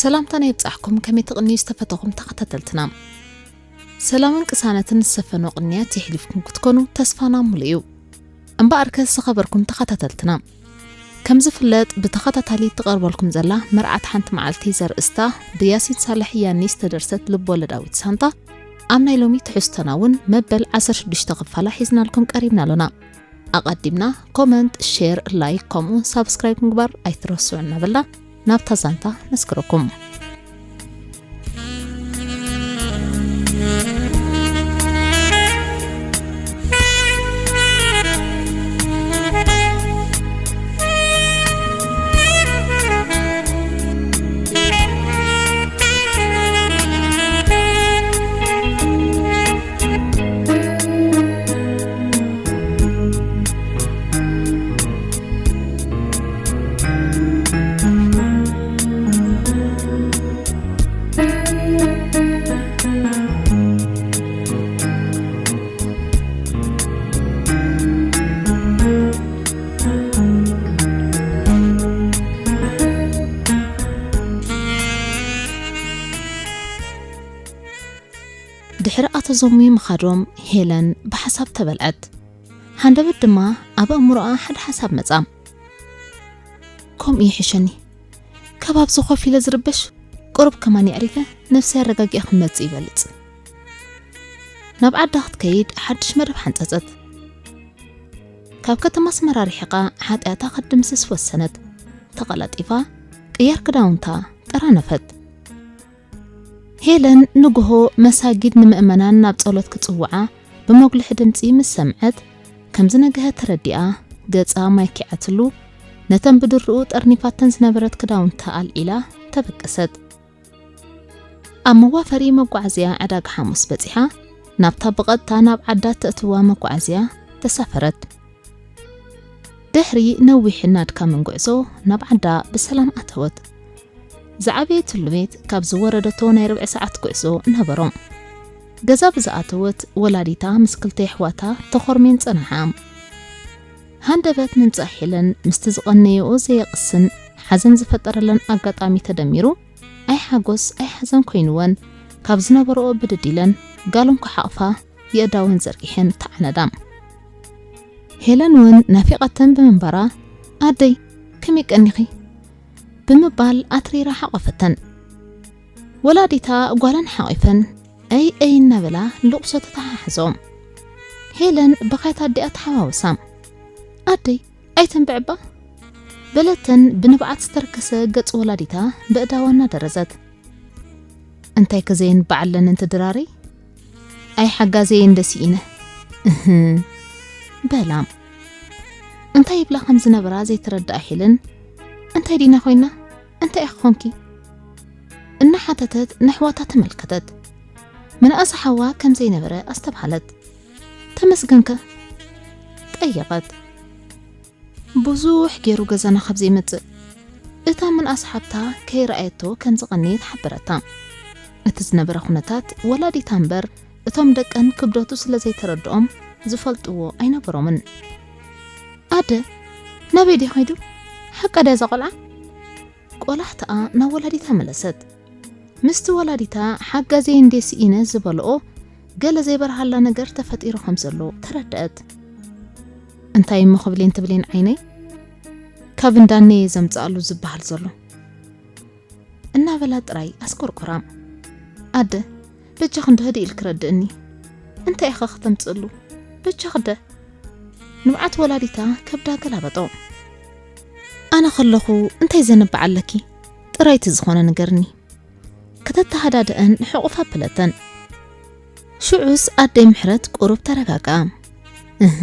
ሰላምታና ይብጻሕኩም፣ ከመይ ትቕንዩ ዝተፈተኹም ተኸታተልትና። ሰላምን ቅሳነትን ዝሰፈኖ ቅንያት የሕሊፍኩም ክትኮኑ ተስፋና ሙሉእ እዩ። እምበኣርከ ዝኸበርኩም ተኸታተልትና፣ ከም ዝፍለጥ ብተኸታታሊ ትቐርበልኩም ዘላ መርዓት ሓንቲ መዓልቲ ዘርእስታ ብያሲን ሳልሕ ያኒ ዝተደርሰት ልብ-ወለዳዊት ሳንታ ኣብ ናይ ሎሚ ትሕዝቶና እውን መበል ዓሰርተ ሽዱሽተ ክፋላ ሒዝናልኩም ቀሪብና ኣሎና። ኣቐዲምና ኮመንት፣ ሼር፣ ላይክ ከምኡ ሳብስክራይብ ምግባር ኣይትረስዑ እናበልና ናብታ ዛንታ ነስክረኩም። ድሕሪ ኣቶ ዞሚ ምኻዶም፣ ሄለን ብሓሳብ ተበልዐት። ሃንደበት ድማ ኣብ ኣእምሮኣ ሓደ ሓሳብ መጻ። ከምኡ ይሕሸኒ። ካብ ኣብዚ ኮፍ ኢለ ዝርበሽ፣ ቁሩብ ከማን የዕሪፈ ነብሰይ ኣረጋጊኣ ክመጽእ ይበልጽ። ናብ ዓዳ ክትከይድ ሓድሽ መደብ ሓንጸጸት። ካብ ከተማ ኣስመራ ርሒቓ ሓጢኣታ ክትድምስስ ወሰነት። ተቐላጢፋ ቅያር ክዳውንታ ጠራነፈት። ሄለን ንግሆ መሳጊድ ንምእመናን ናብ ጸሎት ክጽውዓ ብመጉልሒ ድምጺ ምስ ሰምዐት፣ ከም ዝነግሀ ተረዲኣ፣ ገጻ ማይ ኪዓትሉ፣ ነተን ብድርኡ ጠርኒፋተን ዝነበረት ክዳውንታ ኣልዒላ ተበገሰት። ኣብ መዋፈሪ መጓዓዝያ ዕዳጋ ሓሙስ በጺሓ፣ ናብታ ብቐጥታ ናብ ዓዳ እተእትዋ መጓዓዝያ ተሳፈረት። ድሕሪ ነዊሕን ኣድካምን ጉዕዞ ናብ ዓዳ ብሰላም ኣተወት። ዝዓበየትሉ ቤት ካብ ዝወረደቶ ናይ ርብዒ ሰዓት ጉዕዞ ነበሮ። ገዛ ብዝኣተወት ወላዲታ ምስ ክልተ የሕዋታ ተኾርሜን ጸንሓ። ሃንደበት ምምጻእ ሄለን ምስቲ ዝቐነየኦ ዘየቕስን ሓዘን ዝፈጠረለን ኣጋጣሚ ተደሚሩ፣ ኣይ ሓጎስ ኣይ ሓዘን ኮይንወን፣ ካብ ዝነበረኦ ብድድ ኢለን ጋሎም ክሓቕፋ የእዳወን ዘርጊሐን ተዓነዳ። ሄለን እውን ናፊቓተን ብምንባራ፣ "ኣደይ፣ ከመይ ቀኒኺ?" ብምባል ኣትሪራ ሓቖፈተን። ወላዲታ ጓለን ሓቒፈን፣ "ኣይ፣ ኣይ" እናበላ ልቕሶ ተተሓሓዞም። ሄለን ብኻይታ ኣዲኣ ተሓዋወሳ። "ኣደይ፣ ኣይተንብዕባ?" በለተን ብንብዓት ዝተርከሰ ገጽ ወላዲታ ብእዳዋ እናደረዘት። "እንታይ ከዘየንብዓለን እንቲ ድራረይ? ኣይ ሓጋዘየ እንደ ስኢነ። እህ" በላ። እንታይ ይብላ ከም ዝነበራ ዘይተረድኣ ሄለን፣ "እንታይ ዲና ኮይና? እንታይ ኢኺ ኮንኪ?" እናሓተተት ነሕዋታ ተመልከተት። ምንኣስ ሓዋ ከም ዘይነበረ ኣስተብሃለት። "ተመስገንከ?" ጠየቐት። ብዙሕ ገይሩ ገዛና ካብ ዘይመጽእ፣ እታ ምንኣስ ሓብታ ከይረኣየቶ ከም ዝቐነየት ሓበረታ። እቲ ዝነበረ ኩነታት ወላዲታ እምበር፣ እቶም ደቀን ክብደቱ ስለ ዘይተረድኦም ዝፈልጥዎ ኣይነበሮምን። "ኣደ፣ ናበይ ድዩ ከይዱ? ሓቃ ድያ እዛ ቆልዓ?" ቆላሕታኣ ናብ ወላዲታ መለሰት። ምስቲ ወላዲታ ሓጋዘይ እንዴ ስኢነ ዝበልኦ ገለ ዘይበርሃላ ነገር ተፈጢሩ ከም ዘሎ ተረድአት። "እንታይ እሞ ክብሌን ትብሌን ዓይነይ? ካብ እንዳነየ ዘምጽኣሉ ዝበሃል ዘሎ?" እናበላ ጥራይ ኣስቆርቆራ። "ኣደ፣ በጃኺ እንዶ ህድእ ኢልኪ ረድእኒ። እንታይ ኢኻ ከተምጽእሉ? በጃኺ ደ?" ንብዓት ወላዲታ ከብዳ ገላበጦ። "ኣነ ከለኹ እንታይ ዘንብዕ ኣለኪ? ጥራይቲ ዝኾነ ንገርኒ." ከተተሃዳድአን ሕቑፍ ኣበለተን። ሽዑስ ኣደይ ምሕረት ቁሩብ ተረጋግኣ። "እህ"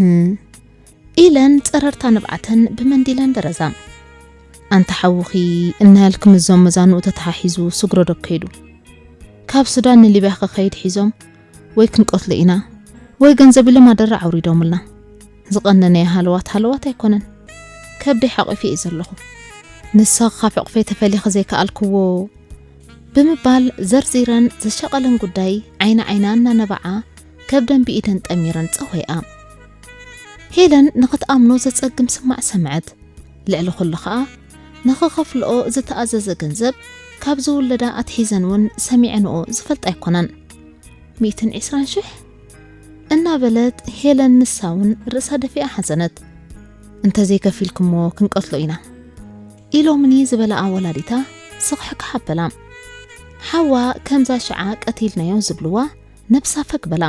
ኢለን ጸረርታ ንብዓተን ብመንዲለን ደረዛ። "ኣንታ ሓውኺ እናያልኪ ምስዞም መዛንኡ ተተሓሒዙ ስግሮ ዶ ከይዱ? ካብ ሱዳን ንሊብያ ክኸይድ ሒዞም ወይ ክንቀትሎ ኢና ወይ ገንዘብ ኢሎም ኣደራ ኣውሪዶምልና። ዝቐነነ ሃለዋት ሃለዋት ኣይኮነን። ከብደይ ሓቒፈ እየ ዘለኹ። ንሳ ካብ ሕቑፈይ ተፈሊኺ ዘይከኣልክዎ" ብምባል ዘርዚረን ዝሸቐለን ጉዳይ ዓይኒ ዓይና እናነብዓ ከብደን ብኢደን ጠሚረን ጸወያ። ሄለን ንኽትኣምኖ ዘጸግም ስማዕ ሰምዐት። ልዕሊ ኩሉ ኸኣ ንኽኸፍልኦ ዝተኣዘዘ ገንዘብ ካብ ዝውለዳ ኣትሒዘን እውን ሰሚዐንኦ ዝፈልጣ ኣይኮናን። ሚእትን ዕስራን ሽሕ እናበለት ሄለን ንሳ እውን ርእሳ ደፊኣ ሓዘነት። እንተዘይከፊልክሞ ክንቀትሎ ኢና ኢሎምኒ ዝበላኣ ወላዲታ ስኽሕካ ሓበላ። ሓዋ ከምዛ ሽዓ ቀቲልናዮ ዝብልዋ ነብሳ ፈግ በላ።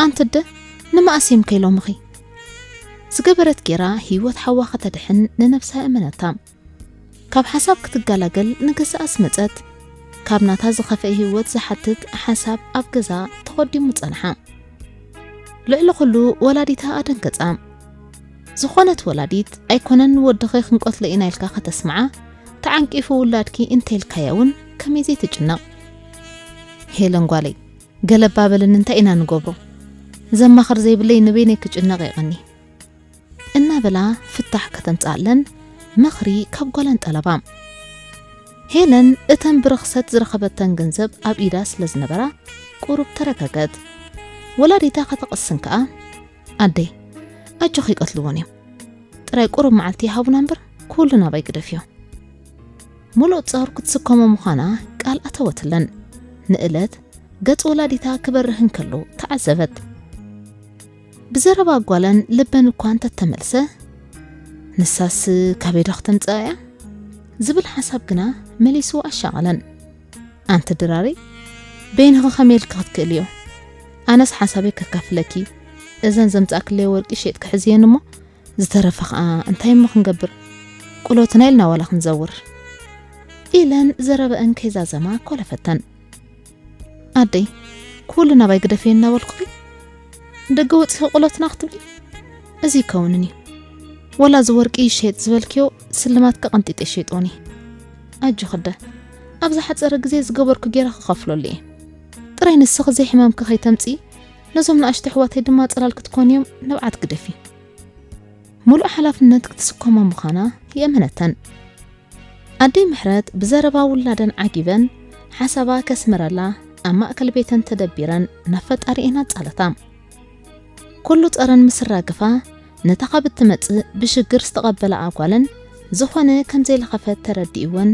ኣንቲ ኣደ ንመኣስ እዮም ከይሎምኺ? ዝገበረት ጌራ ህይወት ሓዋ ከተድሕን ንነብሳ የእመነታ። ካብ ሓሳብ ክትገላገል ንገዛኣ ዝመጸት፣ ካብ ናታ ዝኸፍአ ህይወት ዝሓትት ሓሳብ ኣብ ገዛ ተኾዲሙ ጸንሓ። ልዕሊ ኩሉ ወላዲታ ኣደንገጻ። ዝኾነት ወላዲት ኣይኮነን ንወድኺ ክንቀትሎ ኢና ኢልካ ከተስምዓ፣ ተዓንቂፉ ውላድኪ እንተልካያ እውን ከመይ ዘይትጭነቕ? ሄለን ጓለይ፣ ገለባ በልን እንታይ ኢና ንገብሮ? ዘማኽር ዘይብለይ ንበይነይ ክጭነቕ የቐኒ። እናበላ ፍታሕ ከተምጽኣለን ምኽሪ ካብ ጓለን ጠለባ። ሄለን እተን ብርኽሰት ዝረኸበተን ገንዘብ ኣብ ኢዳ ስለ ዝነበራ ቁሩብ ተረጋገት። ወላዲታ ከተቐስን ከኣ፣ ኣደይ፣ ኣጆኺ ይቀትልዎን እዮም። ጥራይ ቁሩብ መዓልቲ ይሃቡና እምበር ኩሉ ናባይ ግደፍዮ። ሙሉእ ጾር ክትስከሞ ምዃና ቃል ኣተወትለን። ንእለት ገጽ ወላዲታ ክበርህ እንከሎ ተዓዘበት። ብዘረባ ጓለን ልበን እኳ እንተተመልሰ፣ ንሳስ ካበይ ዶ ክተምጽኣ እያ? ዝብል ሓሳብ ግና መሊሱ ኣሻቐለን። ኣንቲ ድራሪ፣ በይንኺ ከመይ ኢልኪ ክትክእልዮ? ኣነስ ሓሳበይ ከካፍለኪ፣ እዘን ዘምጻእክለይ ወርቂ ሸይጥኪ ሕዝየን እሞ፣ ዝተረፈ ኸኣ እንታይ እሞ ክንገብር? ቁሎትና ኢልና ዋላ ክንዘውር? ኢለን ዘረበአን ከይዛዘማ ኮለፈተን። ኣደይ፣ ኩሉ ናባይ ግደፍዮ እናበልኩኺ፣ ደገ ወጺኺ ቁሎትና ክትብሊ? እዚ ይከውንን እዩ። ወላ እዚ ወርቂ ይሸየጥ ዝበልክዮ ስልማት ከቐንጢጠ ይሸይጦኒ። ኣጆኺ ኣደ፣ ኣብ ዝሓጸረ ግዜ ዝገበርኩ ጌረ ክኸፍለሉ እየ። ጥራይ ንስኺ ዘይሕማምኪ ከይተምጽኢ፣ ነዞም ንኣሽቱ ኣሕዋተይ ድማ ጽላል ክትኮንዮም ንብዓት ግደፊ። ሙሉእ ሓላፍነት ክትስከሞ ምዃና የእመነተን። ኣደይ ምሕረት ብዘረባ ውላደን ዓጊበን፣ ሓሳባ ከስምረላ ኣብ ማእከል ቤተን ተደቢረን ናብ ፈጣሪኤን ኣጻለታ። ኩሉ ጸረን ምስ ራገፋ፣ ነታ ካብ እትመጽእ ብሽግር ዝተቐበላ ኣጓለን ዝኾነ ከም ዘይለኸፈት ተረዲእወን፣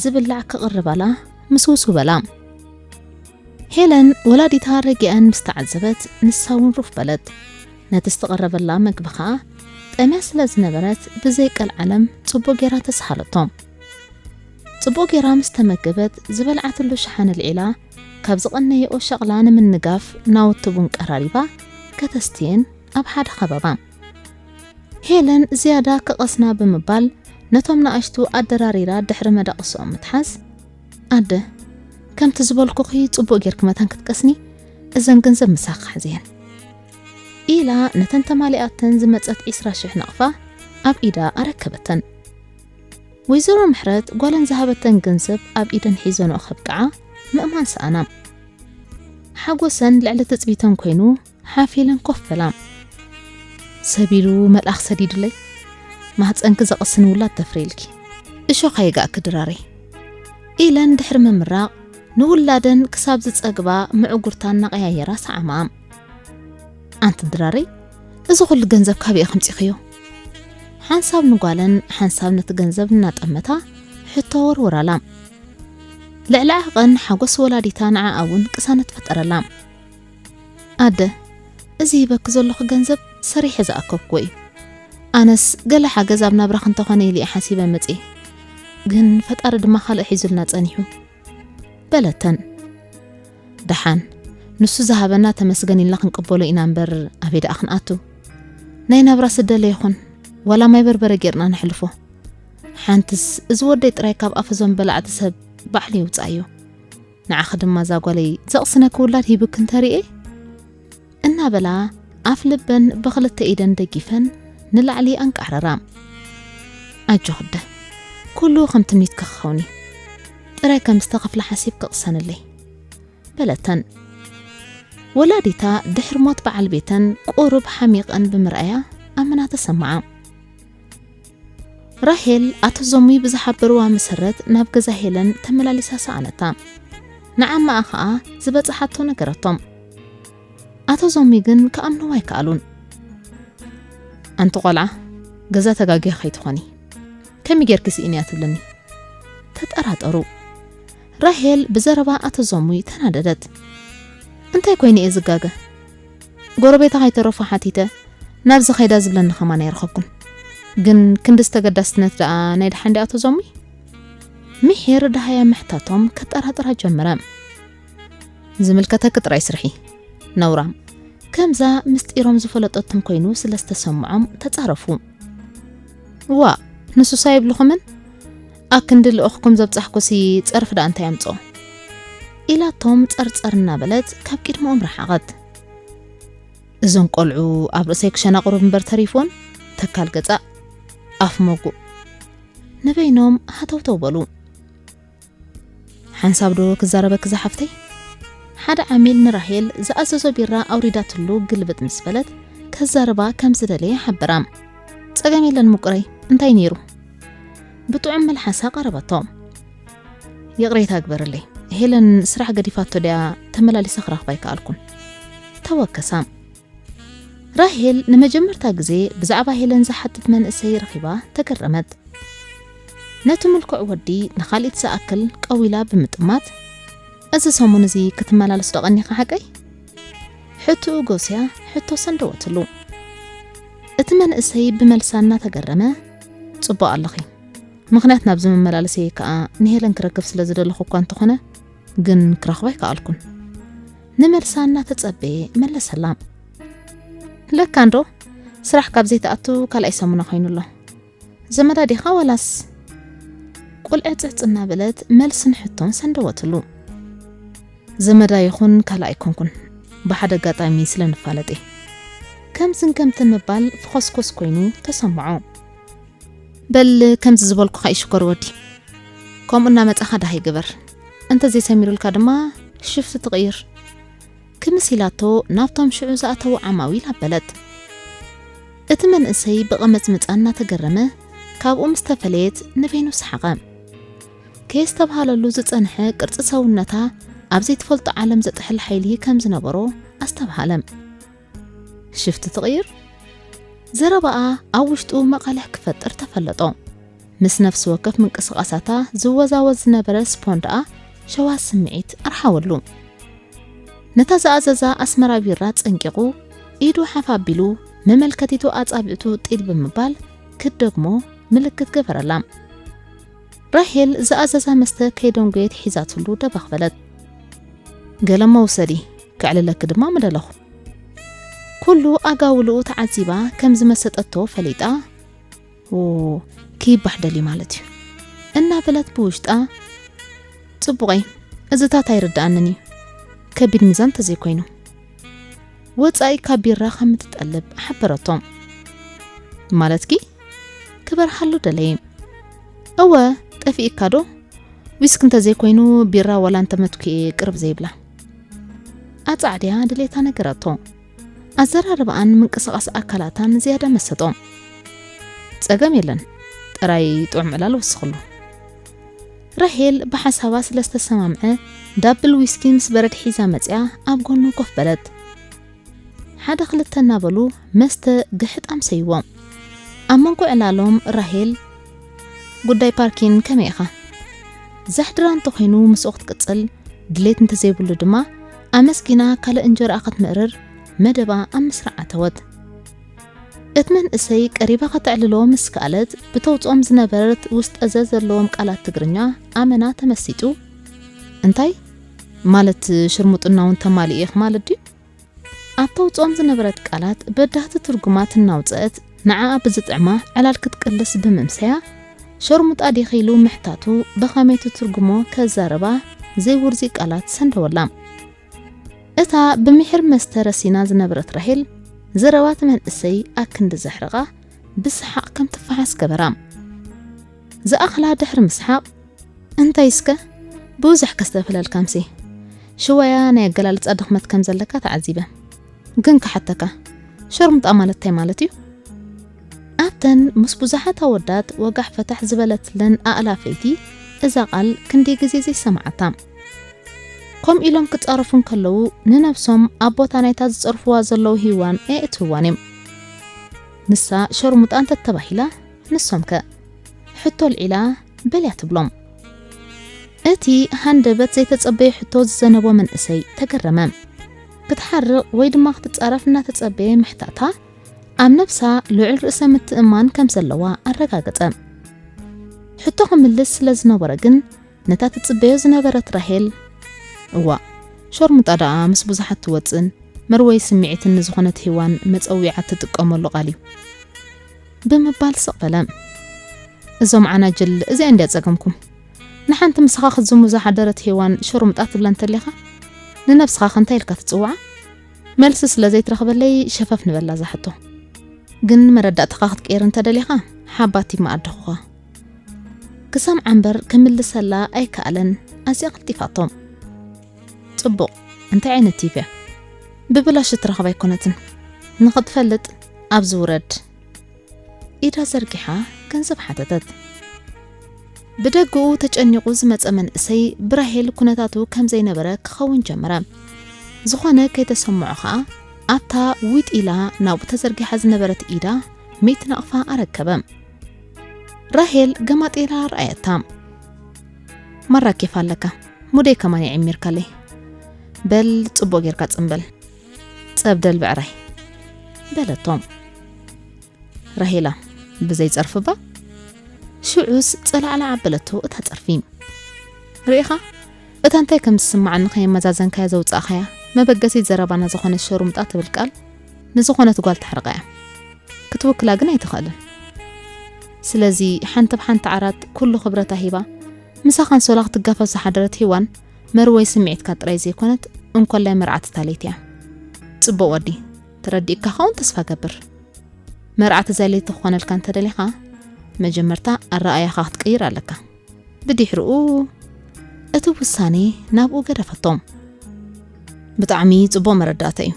ዝብላዕ ክቕርባላ ምስውስ በላ። ሄለን ወላዲታ ረጊኣን ምስ ተዓዘበት፣ ንሳ እውን ሩፍ በለት። ነቲ ዝተቐረበላ መግቢ ኸኣ ጠምያ ስለ ዝነበረት፣ ብዘይ ቀልዓለም ጽቡቕ ጌራ ተስሃለቶ። ጽቡቕ ጌራ ምስ ተመገበት፣ ዝበልዓትሉ ሸሓነ ኣልዒላ፣ ካብ ዝቐነየኦ ሸቕላ ንምንጋፍ ናውቲ ቡን ቀራሪባ፣ ከተስትየን ኣብ ሓደ ኸበባ። ሄለን ዝያዳ ክቐስና ብምባል፣ ነቶም ንኣሽቱ ኣደራሪራ ድሕሪ መደቐስኦም ምትሓዝ፣ ኣደ፣ ከምቲ ዝበልኩኺ ጽቡቕ ጌርኪ መታን ክትቀስኒ፣ እዘን ገንዘብ ምሳኺ ሓዝየን። ኢላ ነተን ተማሊኣተን ዝመጸት ዒስራ ሽሕ ናቕፋ ኣብ ኢዳ ኣረከበተን። ወይዘሮ ምሕረት ጓለን ዝሃበተን ገንዘብ ኣብ ኢደን ሒዘንኦ ከብቅዓ ምእማን ሰኣና። ሓጎሰን ልዕሊ ትጽቢተን ኮይኑ ሓፍ ኢለን ኮፍ በላ። ሰብ ኢሉ መልኣኽ ሰዲዱለይ፣ ማህጸንኪ ዘቕስን ውላድ ተፍርየልኪ። እሾኽ ኣይጋእኪ ድራረይ። ኢለን ድሕሪ ምምራቕ ንውላደን ክሳብ ዝጸግባ ምዕጉርታ እናቐያየራ ሰዓማ። ኣንቲ ድራረይ፣ እዚ ኩሉ ገንዘብ ካበይ ኢኺ ኣምጺኽዮ? ሓንሳብ ንጓለን ሓንሳብ ነቲ ገንዘብ እናጠመታ ሕቶ ወርወራላ። ልዕሊ ዓቐን ሓጎስ ወላዲታ ንዓኣ እውን ቅሳነት ፈጠረላ። ኣደ፣ እዚ ሂበኪ ዘለኹ ገንዘብ ሰሪሐ ዝኣከብኩዎ እዩ። ኣነስ ገለ ሓገዝ ኣብ ናብራኺ እንተኾነ ኢለ እየ ሓሲበ መጽየ። ግን ፈጣሪ ድማ ካልእ ሒዙልና ጸኒሑ። በለተን። ደሓን፣ ንሱ ዝሃበና ተመስገን ኢልና ክንቅበሎ ኢና እምበር ኣበይ ደኣ ክንኣቱ? ናይ ናብራ ስደለ ይኹን፣ ዋላ ማይ በርበረ ጌርና ነሕልፎ። ሓንትስ እዚ ወደይ ጥራይ ካብ ኣፍ እዞም በላዕቲ ሰብ ባዕሉ ይውጻእዮ። ንዓኺ ድማ እዛ ጓለይ ዘቕስነኪ ውላድ ሂብኪ እንተርእየ፣ እናበላ ኣፍ ልበን ብኽልተ ኢደን ደጊፈን ንላዕሊ ኣንቃዕረራ። ኣጆኺ ኣደ፣ ኩሉ ከም ትምኒትኪ ክኸውን እዩ። ጥራይ ከም ዝተኸፍለ ሓሲብኪ ቅሰንለይ። በለተን። ወላዲታ ድሕሪ ሞት በዓል ቤተን ቁሩብ ሓሚቐን ብምርኣያ ኣመና ተሰምዓ። ራሄል ኣቶ ዞሚ ብዝሓበርዋ መሰረት ናብ ገዛ ሄለን ተመላሊሳ ሰኣነታ። ንዓማኣ ኸኣ ዝበጽሓቶ ነገረቶም። ኣቶ ዞሚ ግን ክኣምንዋ ኣይከኣሉን። ኣንቲ ቆልዓ፣ ገዛ ተጋግያ ከይትኾኒ። ከመይ ጌርኪ ስኢንያ ትብልኒ? ተጠራጠሩ። ራሄል ብዘረባ ኣቶ ዞሙይ ተናደደት። እንታይ ኮይነ እየ ዝጋገ? ጎረቤታ ከይተረፎ ሓቲተ ናብዚ ከይዳ ዝብለኒ ከማን ኣይረኸብኩን። ግን ክንድዚ ተገዳስነት ደኣ ናይ ደሓን ድኣ ኣቶ ዞሙይ? ምሒር ደሃያ ምሕታቶም ከጠራጥራ ጀመረ። ዝምልከተኪ ጥራይ ስርሒ ነውራም። ከምዛ ምስጢሮም ዝፈለጠቶም ኮይኑ ስለ ዝተሰምዖም ተጻረፉ። ዋ ንሱሳ ይብልኹምን? ኣክንዲ ልእኽኩም ዘብጻሕኩሲ ጸርፊ ደኣ እንታይ ኣምጾ? ኢላቶም ጸርጸር እናበለት ካብ ቅድመኦም ረሓቐት። እዞም ቆልዑ ኣብ ርእሰይ ክሸናቕሩ እምበር ተሪፎን ተካል ገጻ ኣፍ መጉእ ንበይኖም ሃተውተው በሉ። ሓንሳብ ዶ ክዛረበኪ ዝሓፍተይ? ሓደ ዓሚል ንራሄል ዝኣዘዞ ቢራ ኣውሪዳትሉ ግልብጥ ምስ በለት ከዛርባ ከም ዝደለየ ሓበራ። ጸገም የለን ምቁረይ፣ እንታይ ነይሩ? ብጥዑም መልሓሳ ቀረበቶ። ይቕሬታ ግበርለይ፣ ሄለን ስራሕ ገዲፋቶ ድያ ተመላሊሰ ክረኽባ ኣይከኣልኩን። ተወከሳ። ራሄል ንመጀመርታ ግዜ ብዛዕባ ሄለን ዝሓትት መንእሰይ ረኺባ ተገረመት። ነቲ ምልኩዕ ወዲ ንኻልኢት ዝኣክል ቀዊላ ብምጥማት፣ "እዚ ሰሙን እዚ ክትመላለስ ዶ ቀኒኻ ሓቀይ?" ሕቶኡ ጎስያ ሕቶ ሰንደወትሉ። እቲ መንእሰይ ብመልሳ እናተገረመ፣ "ጽቡቕ ኣለኺ። ምኽንያት ናብዚ መመላለሰይ ከኣ ንሄለን ክረክብ ስለ ዝደለኹ እኳ እንተኾነ፣ ግን ክረኽባ ኣይከኣልኩን።" ንመልሳ እናተጸበየ መለሰላ። "ለካ እንዶ ስራሕ ካብ ዘይትኣቱ ካልኣይ ሰሙና ኮይኑ ኣሎ። ዘመዳ ዲኻ ዋላስ?" ቁልዕጽጽ እናበለት መልስን ሕቶን ሰንደወትሉ። "ዘመዳ ይኹን ካልእ ኣይኮንኩን፣ ብሓደ ኣጋጣሚ ስለ ንፋለጥ እየ።" ከም ዝንገምትን ምባል ፍኾስኮስ ኮይኑ ተሰምዖ። "በል ከምዚ ዝበልኩኻ እዩ ሽኮር ወዲ። ከምኡ እናመጻኻ ደሃይ ግበር። እንተ ዘይሰሚሩልካ ድማ ሽፍቲ ትቕይር።" ክምስ ኢላቶ ናብቶም ሽዑ ዝኣተዉ ዓማዊል ኣበለት። እቲ መንእሰይ ብቐመጽምጻ እናተገረመ ካብኡ ምስ ተፈለየት ንበይኑ ሰሓቐ። ከየስተብሃለሉ ዝጸንሐ ቅርጺ ሰውነታ ኣብ ዘይትፈልጦ ዓለም ዘጥሕል ሓይሊ ከም ዝነበሮ ኣስተብሃለ። ሽፍቲ ትቕይር? ዘረባኣ ኣብ ውሽጡ መቓልሕ ክፈጥር ተፈለጦ። ምስ ነፍሲ ወከፍ ምንቅስቓሳታ ዝወዛወዝ ዝነበረ ስፖንዳኣ ሸዋ ስምዒት ኣርሓወሉ። ነታ ዝኣዘዛ ኣስመራ ቢራ ጸንቂቑ፣ ኢዱ ሓፍ ኣቢሉ፣ መመልከቲቱ ኣጻብዕቱ ጢል ብምባል ክትደግሞ ምልክት ገበረላ። ራሄል ዝኣዘዛ መስተ ከይደንጎየት ሒዛትሉ ደበኽ በለት። "ገለሞ ውሰዲ፣ ከዕልለኪ ድማ ምደለኹ።" ኩሉ ኣጋውልኡ ተዓዚባ ከም ዝመሰጠቶ ፈሊጣ፣ "ኦ፣ ክይባሕ ደልዩ ማለት እዩ" እናበለት ብውሽጣ፣ "ጽቡቐይ፣ እዚታት ኣይርድኣንን እዩ፣ ከቢድ ሚዛን እንተዘይኮይኑ።" ወጻኢ ካብ ቢራ ከም እትጠልብ ሓበረቶ። "ማለትኪ?" ክበርሃሉ ደለየ። "እወ፣ ጠፊእካ ዶ? ዊስክ እንተዘይኮይኑ ቢራ ዋላ እንተመትኩ እየ ቅርብ ዘይብላ።" ኣጻዕድያ ድሌታ ነገረቶ። ኣዘራርባኣን ምንቅስቓስ ኣካላታን ዝያዳ መሰጦ። "ጸገም የለን፣ ጥራይ ጥዑም ዕላል ወስኽሉ።" ራሄል ብሓሳባ ስለ ዝተሰማምዐ፣ ዳብል ዊስኪ ምስ በረድ ሒዛ መጽያ ኣብ ጎኑ ኮፍ በለት። ሓደ ክልተ እናበሉ መስተ ግሕጥ ኣምሰይዎ። ኣብ መንጎ ዕላሎም ራሄል፣ "ጉዳይ ፓርኪን ከመይ ኢኻ?" ዘሕድራ እንተኾይኑ ምስኡ ክትቅጽል፣ ድሌት እንተዘይብሉ ድማ ኣመስጊና ካልእ እንጀራኣ ክትምእርር መደባ ኣብ ምስራዕ ኣተወት። እቲ መንእሰይ ቀሪባ ከተዕልሎ ምስ ከኣለት፣ ብተውጽኦም ዝነበረት ውስጠዘ ዘለዎም ቃላት ትግርኛ ኣመና ተመሲጡ፣ "እንታይ? ማለት ሽርሙጥና እውን ተማሊኡ ኢኺ ማለት ድዩ?" ኣብ ተውጽኦም ዝነበረት ቃላት በዳህቲ ትርጉማት እናውጽአት ንዓኣ ብዝጥዕማ ዕላል ክትቅልስ ብምምሰያ፣ "ሸርሙጣ ዲኺ?" ኢሉ ምሕታቱ ብኸመይ ትትርጉሞ ከዛርባ ዘይውርዚ ቃላት ሰንደወላ። እታ ብምሒር መስተ ረሲና ዝነበረት ራሄል፣ ዘረባ እቲ መንእሰይ ኣክንዲ ዘሕረቓ ብሰሓቕ ከም ትፈሓስ ገበራ። ዝኣኽላ ድሕሪ ምስሓቕ፣ "እንታይ እስከ? ብዙሕ ከስተብህለልካ ምሴ። ሽወያ ናይ ኣገላልጻ ድኽመት ከም ዘለካ ተዓዚበ። ግን ክሓተካ፣ ሸርሙጣ ማለት እንታይ ማለት እዩ?" ኣብተን ምስ ብዙሓት ኣወዳት ወጋሕ ፈታሕ ዝበለትለን ኣእላፈይቲ እዛ ቃል ክንደይ ግዜ ዘይሰማዓታ። ከምኡ ኢሎም ክጻረፉ እንከለዉ ንነብሶም ኣብ ቦታ ናይታ ዝጸርፍዋ ዘለዉ ሂዋን ኣየእትውዋን እዮም። ንሳ ሸርሙጣ እንተተባሂላ፣ ንሶም ከ? ሕቶ ኣልዒላ በልያ ትብሎም። እቲ ሃንደበት ዘይተጸበየ ሕቶ ዝዘነቦ መንእሰይ ተገረመ። ክትሓርቕ ወይ ድማ ክትጻረፍ እናተጸበየ ምሕታታ ኣብ ነብሳ ልዑል ርእሰ ምትእማን ከም ዘለዋ ኣረጋገጸ። ሕቶ ክምልስ ስለ ዝነበረ ግን ነታ ትጽበዮ ዝነበረት ራሄል፣ "እዋ፣ ሸርሙጣ ደኣ ምስ ብዙሓት ትወጽእን መርወይ ስምዒትን ንዝኾነት ሄዋን መጸዊዓ ትጥቀመሉ ቃል እዩ" ብምባል ስቕ በለ። "እዞም ዓናጅል እዚኣ እንድያ ጸገምኩም። ንሓንቲ ምሳኻ ክትዝሙ ዝሓደረት ሄዋን ሸርሙጣ ትብላ እንተሊኻ፣ ንነብስኻ ከ እንታይ ኢልካ ትጽውዓ?" መልሲ ስለ ዘይትረኽበለይ ሸፈፍ ንበላ እዛ ሕቶ። "ግን መረዳእታኻ ክትቀይር እንተደሊኻ፣ ሓባቲ መኣደኹኻ" ክሰምዓ እምበር ክምልሰላ ኣይከኣለን። ኣዝያ ቀልጢፋቶ። "ጽቡቕ፣ እንታይ ዓይነት ቲፕ እያ?" "ብብላሽ እትረኽብ ኣይኮነትን። ንኽትፈልጥ ኣብዚ ውረድ" ኢዳ ዘርጊሓ ገንዘብ ሓተተት። ብደግኡ ተጨኒቑ ዝመጸ መንእሰይ ብራሄል ኩነታቱ ከም ዘይነበረ ክኸውን ጀመረ። ዝኾነ ከይተሰምዖ ኸኣ ኣብታ ዊጥ ኢላ ናብኡ ተዘርጊሓ ዝነበረት ኢዳ ሚእቲ ናቕፋ ኣረከበ። ራሄል ገማጢላ ረኣየታ። "ማራ ኬፍ ኣለካ፣ ሙደይ ከማን የዕሚርካለይ። በል ጽቡቕ ጌርካ ጽምበል፣ ጸብደል ብዕራይ" በለቶ። ራሄላ ብዘይ ጸርፊ እባ። ሽዑስ ጸላዕላዕ ኣበለቶ እታ ጸርፊ። "ርኢኻ? እታ እንታይ ከም ዝስምዓኒ ከየመዛዘንካያ ዘውጻእኻያ መበገሲት ዘረባና ዝኾነት ሸሩምጣ ትብል ቃል ንዝኾነት ጓል ተሕርቓ እያ። ክትውክላ ግን ኣይትኽእልን። ስለዚ ሓንቲ ብሓንቲ ዓራት ኩሉ ክብረታ ሂባ፣ ምሳኻን ሶላ ክትጋፈፍ ዝሓደረት ሄዋን መርወይ ስምዒትካ ጥራይ ዘይኮነት፣ እንኮላይ መርዓትታ ለይቲ እያ። ጽቡቕ ወዲ፣ ተረዲእካ ኸውን ተስፋ ገብር። መርዓት እዛ ለይቲ ክኾነልካ እንተደሊኻ፣ መጀመርታ ኣረኣያኻ ክትቅይር ኣለካ። ብድሕርኡ እቲ ውሳኔ ናብኡ ገደፈቶም። ብጣዕሚ ጽቡቕ መረዳእታ እዩ።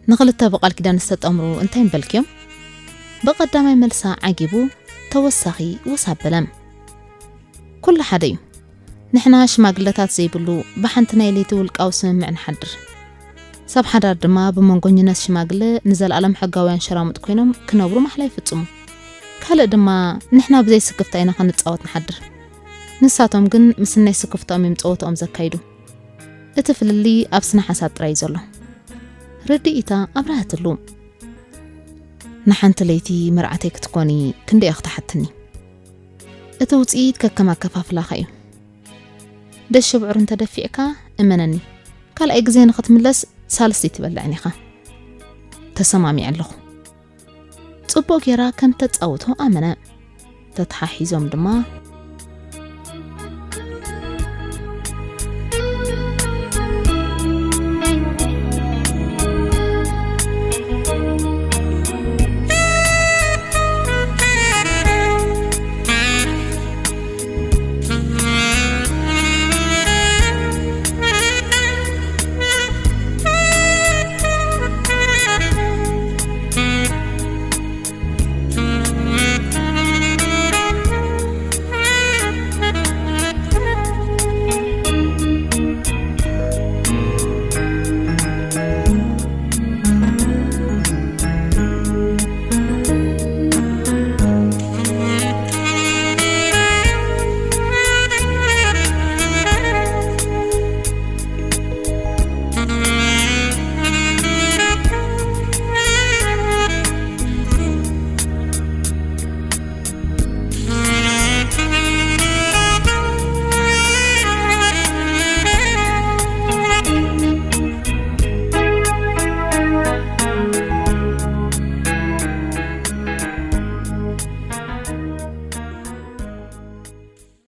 ንኽልተ ብቓል ኪዳን ዝተጠምሩ እንታይ ምበልክዮም?" ብቐዳማይ መልሳ ዓጊቡ ተወሳኺ ወስ ኣበለ። "ኩሉ ሓደ እዩ። ንሕና ሽማግለታት ዘይብሉ ብሓንቲ ናይ ለይቲ ውልቃዊ ስምምዕ ንሓድር። ሰብ ሓዳር ድማ ብመንጎኝነት ሽማግለ ንዘለኣለም ሕጋውያን ሸራሙጥ ኮይኖም ክነብሩ ማሕላ ይፍጽሙ። ካልእ ድማ ንሕና ብዘይ ስክፍታ ኢና ክንጻወት ንሓድር። ንሳቶም ግን ምስናይ ስክፍታኦም እዮም ጸወታኦም ዘካይዱ። እቲ ፍልልይ ኣብ ስነ ሓሳብ ጥራይ እዩ ዘሎ" ርድኢታ ኣብርሃትሉ። "ንሓንቲ ለይቲ መርዓተይ ክትኮኒ ክንደይ ኢኺ ትሓትኒ? እቲ ውጽኢት ከከም ኣከፋፍላኻ እዩ። ደሽ ብዑር እንተደፊዕካ፣ እመነኒ፣ ካልኣይ ግዜ ንኽትምለስ ሳልስቲ ትበልዕን ኢኻ። ተሰማሚዐ ኣለኹ።" ጽቡቕ ጌራ ከም ተጻውቶ ኣመነ። ተተሓሒዞም ድማ